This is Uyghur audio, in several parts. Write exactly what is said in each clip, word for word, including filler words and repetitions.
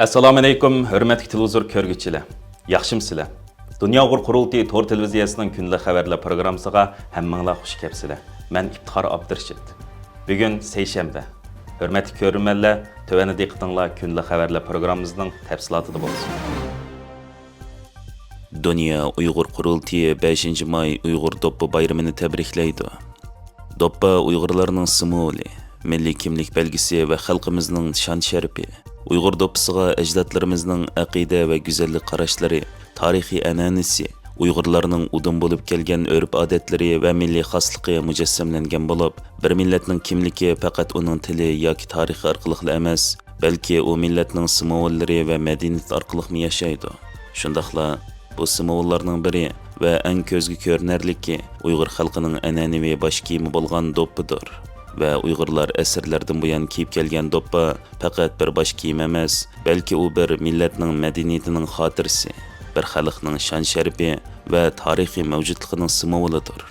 ئەسسالامۇئەلەيكۇم، ھۆرمەتلىك تېلېۋىزور كۆرگۈچىلەر. ياخشىمۇسىلەر؟ دۇنيا ئۇيغۇر قۇرۇلتىيى تور تېلېۋىزىيەسىنىڭ كۈندىلىك خەۋەرلەر پروگراممىسىغا ھەممىڭلار خۇش كەپسىلەر. مەن ئىپتىخار ئابدۇرېشىت. بۈگۈن سەيشەنبە. ھۆرمەتلىك كۆرۈرمەنلەر، تۆۋەندە دىققىتىڭلار كۈندىلىك خەۋەرلەر پروگراممىمىزنىڭ تەپسىلاتىدا بولسۇن. دۇنيا ئۇيغۇر قۇرۇلتىيى بەشىنچى ماي ئۇيغۇر دوپپا بايرىمىنى تەبرىكلەيدۇ. دوپپا ئۇيغۇرلارنىڭ سىمۋولى، مىللىي كىملىك بەلگىسى ۋە خەلقىمىزنىڭ شان-شەرىپى. ئۇيغۇر دوپپىسىغا ئەجدادلىرىمىزنىڭ ئەقىدە ۋە گۈزەللىك قاراشلىرى، تارىخىي ئەنئەنىسى، ئۇيغۇرلارنىڭ ئۇدۇم بولۇپ كەلگەن ئۆرپ-ئادەتلىرى ۋە مىللىي خاسلىقى مۇجەسسەملەنگەن بولۇپ، بىر مىللەتنىڭ كىملىكى پەقەت ئۇنىڭ تىلى ياكى تارىخى ئارقىلىقلا ئەمەس، بەلكى ئۇ مىللەتنىڭ سىمۋوللىرى ۋە مەدەنىيىتى ئارقىلىقمۇ ياشايدۇ. شۇنداقلا، بۇ سىمۋوللارنىڭ بىرى ۋە ئەڭ كۆزگە كۆرۈنەرلىكى ئۇيغۇر خەلقىنىڭ ئەنئەنىۋى باش كىيىمى بولغان دوپپىدۇر. ۋە ئۇيغۇرلار ئەسىرلەردىن بۇيان كىيىپ كەلگەن دوپپا پەقەت بىر باش كىيىم ئەمەس، بەلكى ئۇ بىر مىللەتنىڭ مەدەنىيىتىنىڭ خاتىرىسى، بىر خەلقنىڭ شان-شەرىپى ۋە تارىخىي مەۋجۇتلۇقىنىڭ سىمۋولىدۇر.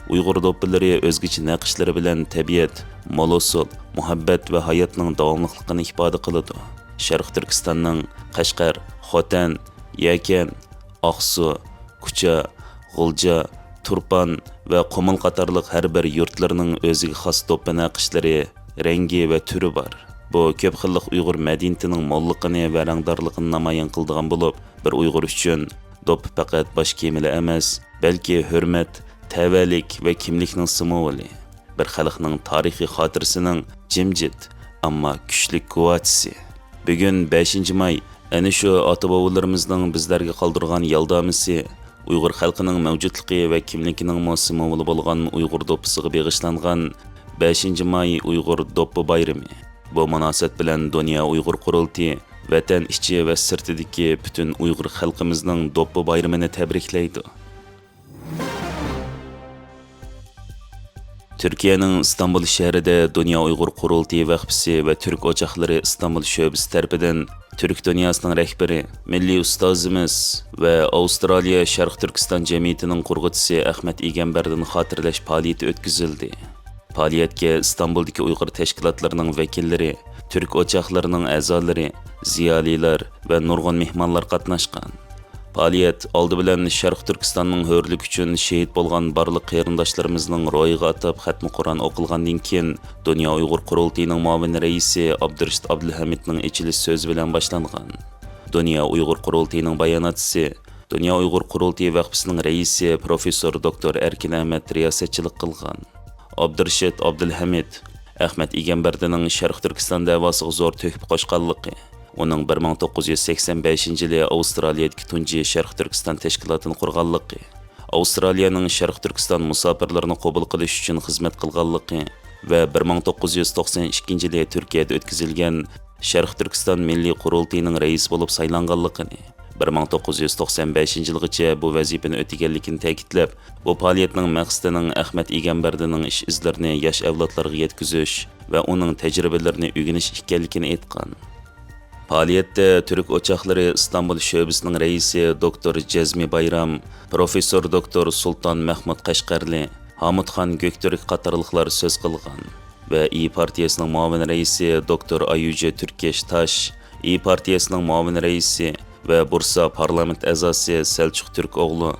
ئۇيغۇر دوپپىلىرى ئۆزگىچە نەقىشلىرى بىلەن تەبىئەت، مول ھوسۇل، مۇھەببەت ۋە ھاياتنىڭ داۋاملىقلىقىنى ئىپادە قىلىدۇ. شەرقىي تۈركىستاننىڭ قەشقەر، خوتەن، يەكەن، ئاقسۇ، كۇچا، غۇلجا، تۇرپان ۋە قۇمۇل قاتارلىق ھەر بىر يۇرتلىرىنىڭ ئۆزىگە خاس دوپپا نەقىشلىرى، رەڭگى ۋە تۈرى بار. بۇ كۆپ خىللىق ئۇيغۇر مەدەنىيىتىنىڭ موللۇقىنى ۋە رەڭدارلىقىنى نامايان قىلىدىغان بولۇپ، بىر ئۇيغۇر ئۈچۈن دوپپا پەقەت باش كىيىملا ئەمەس، بەلكى ھۆرمەت، تەۋەلىك ۋە كىملىكنىڭ سىمۋولى، بىر خەلقنىڭ تارىخىي خاتىرىسىنىڭ جىمجىت، ئەمما كۈچلۈك گۇۋاھچىسى. بۈگۈن بەشىنچى ماي، ئەنە شۇ ئاتا-بوۋىلىرىمىزنىڭ بىزلەرگە قالدۇرغان يالدامىسى، ئۇيغۇر خەلقىنىڭ مەۋجۇتلۇقى ۋە كىملىكىنىڭمۇ سىمۋولى بولغان ئۇيغۇر دوپپىسىغا بېغىشلانغان بەشىنچى ماي ئۇيغۇر دوپپا بايرىمى. بۇ مۇناسىۋەت بىلەن دۇنيا ئۇيغۇر قۇرۇلتىيى ۋەتەن ئىچى ۋە سىرتىدىكى پۈتۈن ئۇيغۇر خەلقىمىزنىڭ دوپپا بايرىمىنى تەبرىكلەيدۇ. تۈركىيەنىڭ ئىستانبۇل شەھىرىدە دۇنيا ئۇيغۇر قۇرۇلتىيى ۋەخپىسى ۋە تۈرك ئوچاقلىرى ئىستانبۇل شۆبىسى تەرىپىدىن تۈرك دۇنياسىنىڭ رەھبىرى، مىللىي ئۇستازىمىز ۋە ئاۋسترالىيە شەرقىي تۈركىستان جەمئىيىتىنىڭ قۇرغۇچىسى ئەخمەت ئىگەمبەردىنى خاتىرىلەش پائالىيىتى ئۆتكۈزۈلدى. پائالىيەتكە ئىستانبۇلدىكى ئۇيغۇر تەشكىلاتلىرىنىڭ ۋەكىللىرى، تۈرك ئوچاقلىرىنىڭ ئەزالىرى، زىيالىيلار ۋە نۇرغۇن مېھمانلار قاتناشقان. پائالىيەت ئالدى بىلەن شەرقىي تۈركىستاننىڭ ھۆرلۈكى ئۈچۈن شېھىت بولغان بارلىق قېرىنداشلىرىمىزنىڭ روھىغا ئاتاپ خەتمە قۇرئان ئوقۇلغاندىن كېيىن، دۇنيا ئۇيغۇر قۇرۇلتىيىنىڭ مۇئاۋىن رەئىسى ئابدۇرېشىت ئابدۇلھەمىدنىڭ ئېچىلىش سۆزى بىلەن باشلانغان. دۇنيا ئۇيغۇر قۇرۇلتىيىنىڭ باياناتچىسى، دۇنيا ئۇيغۇر قۇرۇلتىيى ۋەخپىسىنىڭ رەئىسى پروفېسسور دوكتور ئەركىن ئەمەت رىياسەتچىلىك قىلغان. ئابدۇرېشىت ئابدۇلھەمىد ئەخمەت ئىگەمبەردىنىڭ شەرقىي تۈركىستان دەۋاسىغا زور تۆھپە قوشقانلىقى، ئۇنىڭ بىر مىڭ توققۇز يۈز سەكسەن بەشىنچى يىلى ئاۋسترالىيەدىكى تۇنجى شەرقىي تۈركىستان تەشكىلاتىنى قۇرغانلىقى، ئاۋسترالىيەنىڭ شەرقىي تۈركىستان مۇساپىرلىرىنى قوبۇل قىلىش ئۈچۈن خىزمەت قىلغانلىقى ۋە بىر مىڭ توققۇز يۈز توقسان ئىككىنچى يىلى تۈركىيەدە ئۆتكۈزۈلگەن شەرقىي تۈركىستان مىللىي قۇرۇلتىيىنىڭ رەئىسى بولۇپ سايلانغانلىقىنى، بىر مىڭ توققۇز يۈز توقسان بەشىنچى يىلغىچە بۇ ۋەزىپىنى ئۆتىگەنلىكىنى تەكىتلەپ، بۇ پائالىيەتنىڭ مەقسىتىنىڭ ئەخمەت ئىگەمبەردىنىڭ ئىش-ئىزلىرىنى ياش ئەۋلادلارغا يەتكۈزۈش ۋە ئۇنىڭ تەجرىبىلىرىنى ئۆگىنىش ئىكەنلىكىنى ئېيتقان. پائالىيەتتە تۈرك ئوچاقلىرى ئىستانبۇل شۆبىسىنىڭ رەئىسى دوكتور جەزمى بايرام، پروفېسسور دوكتور سۇلتان مەھمۇت قەشقەرلى، ھامۇتخان گۆكتۈرك قاتارلىقلار سۆز قىلغان ۋە ئىيى پارتىيەسىنىڭ مۇئاۋىن رەئىسى دوكتور ئايۈجى تۈركەش تاش، ئىيى پارتىيەسىنىڭ مۇئاۋىن رەئىسى ۋە بۇرسا پارلامېنت ئەزاسى سەلچۇق تۈركئوغلۇ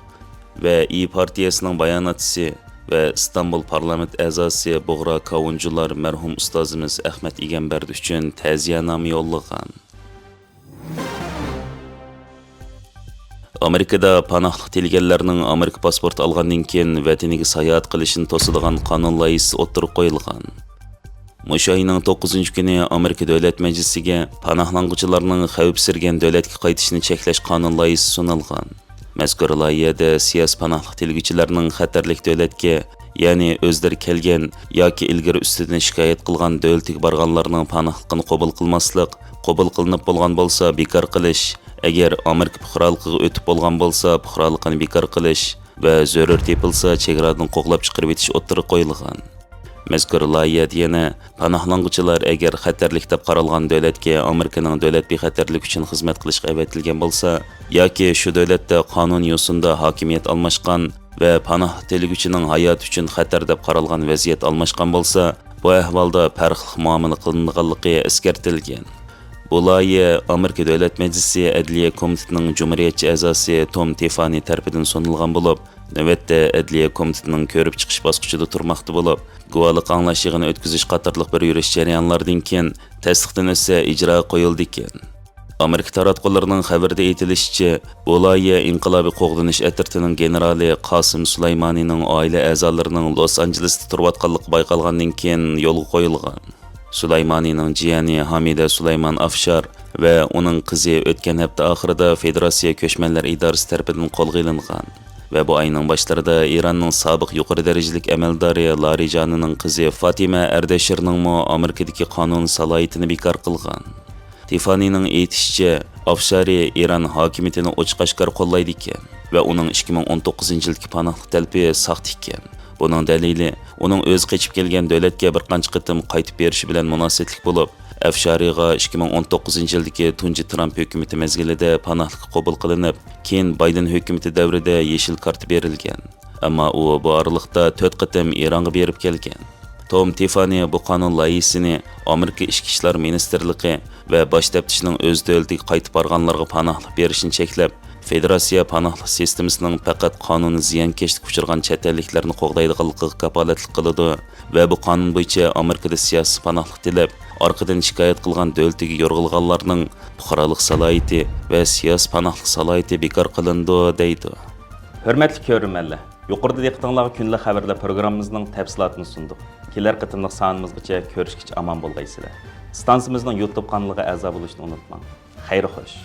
ۋە ئىيى پارتىيەسىنىڭ باياناتچىسى ۋە ئىستانبۇل پارلامېنت ئەزاسى بۇغرا كاۋۇنجۇلار مەرھۇم ئۇستازىمىز ئەخمەت ئىگەمبەردى ئۈچۈن تەزىيەنامە يوللىغان. ئامېرىكىدا پاناھلىق تىلىگەنلەرنىڭ ئامېرىكا پاسپورتى ئالغاندىن كېيىن ۋەتىنىگە ساياھەت قىلىشىنى توسىدىغان قانۇن لايىھىسى ئوتتۇرىغا قويۇلغان. مۇشۇ ئاينىڭ توققۇزىنچى كۈنى ئامېرىكا دۆلەت مەجلىسىگە پاناھلانغۇچىلارنىڭ خەۋپسىرىگەن دۆلەتكە قايتىشىنى چەكلەش قانۇن لايىھىسى سۇنۇلغان. مەزكۇر لايىھەدە سىياسىي پاناھلىق تىلىگۈچىلەرنىڭ خەتەرلىك دۆلەتكە، يەنى ئۆزلىرى كەلگەن ياكى ئىلگىرى ئۈستىدىن شىكايەت قىلغان دۆلىتىگە بارغانلارنىڭ پاناھلىقىنى قوبۇل قىلماسلىق، قوبۇل قىلىنىپ بولغان بولسا بىكار قىلىش، ئەگەر ئامېرىكا پۇقرالىقىغا ئۆتۈپ بولغان بولسا پۇقرالىقىنى بىكار قىلىش ۋە زۆرۈر تېپىلسا چېگرادىن قوغلاپ چىقىرىۋېتىش ئوتتۇرىغا قويۇلغان. مەزكۇر لايىھەدە يەنە پاناھلانغۇچىلار ئەگەر خەتەرلىك دەپ قارالغان دۆلەتكە ئامېرىكىنىڭ دۆلەت بىخەتەرلىكى ئۈچۈن خىزمەت قىلىشقا ئەۋەتىلگەن بولسا ياكى شۇ دۆلەتتە قانۇن يوسۇندا ھاكىمىيەت ئالماشقان ۋە پاناھ تىلىگۈچىنىڭ ھاياتى ئۈچۈن خەتەر دەپ قارالغان ۋەزىيەت ئالماشقان بولسا، بۇ ئەھۋالدا پەرقلىق مۇئامىلە قىلىنىدىغانلىقى ئەسكەرتىلگەن. بۇ لايىھە ئامېرىكا دۆلەت مەجلىسى ئەدلىيە كومىتېتىنىڭ جۇمھۇرىيەتچى ئەزاسى توم تىفانى تەرىپىدىن سۇنۇلغان بولۇپ، نۆۋەتتە ئەدلىيە كومىتېتىنىڭ كۆرۈپ چىقىش باسقۇچىدا تۇرماقتا بولۇپ، گۇۋاھلىق ئاڭلاش يىغىنى ئۆتكۈزۈش قاتارلىق بىر يۈرۈش جەريانلاردىن كېيىن تەستىقتىن ئۆتسە ئىجراغا قويۇلىدىكەن. ئامېرىكا تاراتقۇلىرىنىڭ خەۋىرىدە ئېيتىلىشىچە، بۇ لايىھە ئىنقىلابىي قوغدىنىش ئەترىتىنىڭ گېنېرالى قاسىم سۇلايمانىنىڭ ئائىلە ئەزالىرىنىڭ لوس ئانژېلېستا تۇرۇۋاتقانلىقى بايقالغاندىن كېيىن يولغا قويۇلغان. سۇلايمانىنىڭ جىيەنى ھامىدە سۇلايمان ئافشار ۋە ئۇنىڭ قىزى ئۆتكەن ھەپتە ئاخىرىدا فېدېراتسىيە كۆچمەنلەر ئىدارىسى تەرىپىدىن قولغا ئېلىنغان ۋە بۇ ئاينىڭ باشلىرىدا ئىراننىڭ سابىق يۇقىرى دەرىجىلىك ئەمەلدارى لارىجانىنىڭ قىزى فاتىمە ئەردەشىرنىڭمۇ ئامېرىكىدىكى قانۇن سالاھىيىتىنى بىكار قىلغان. تىفانىنىڭ ئېيتىشىچە، ئافشارى ئىران ھاكىمىيىتىنى ئوچۇق-ئاشكارا قوللايدىكەن ۋە ئۇنىڭ ئىككى مىڭ ئون توققۇزىنچى يىلدىكى پاناھلىق تەلىپى ساختا ئىكەن. بۇنىڭ دەلىلى ئۇنىڭ ئۆزى قېچىپ كەلگەن دۆلەتكە بىر قانچە قېتىم قايتىپ بېرىشى بىلەن مۇناسىۋەتلىك بولۇپ، ئەفشارىغا ئىككى مىڭ ئون توققۇزىنچى يىلدىكى تۇنجى ترامپ ھۆكۈمىتى مەزگىلىدە پاناھلىققا قوبۇل قىلىنىپ، كېيىن بايدېن ھۆكۈمىتى دەۋرىدە يېشىل كارتا بېرىلگەن. ئەمما ئۇ بۇ ئارىلىقتا تۆت قېتىم ئىرانغا بېرىپ كەلگەن. توم تىفانى بۇ قانۇن لايىھىسىنى ئامېرىكا ئىچكى ئىشلار مىنىستىرلىقى ۋە باش تەپتىشنىڭ ئۆز دۆلىتىگە قايتىپ بارغانلارغا پاناھلىق بېرىشنى چەكلەپ، فېدېراتسىيە پاناھلىق سىستېمىسىنىڭ پەقەت قانۇنىي زىيانكەشلىككە ئۇچرىغان چەت ئەللىكلەرنى قوغدايدىغانلىقىغا كاپالەتلىك قىلىدۇ ۋە بۇ قانۇن بويىچە ئامېرىكىدا سىياسىي پاناھلىق تىلەپ، ئارقىدىن شىكايەت قىلغان دۆلىتىگە يورغىلىغانلارنىڭ پۇقرالىق سالاھىيىتى ۋە سىياسىي پاناھلىق سالاھىيىتى بىكار قىلىنىدۇ، دەيدۇ. ھۆرمەتلىك كۆرۈرمەنلەر، يۇقىرىدا دىققىتىڭلارغا كۈندىلىك خەۋەرلەر پروگراممىمىزنىڭ تەپسىلاتىنى سۇندۇق. كېلەر قېتىملىق سانىمىزغىچە كۆرۈشكىچە ئامان بولغايسىلەر. ئىستانسىمىزنىڭ يۇتۇب قانىلىغا ئەزا بولۇشنى ئۇنتۇماڭ. خەير خوش.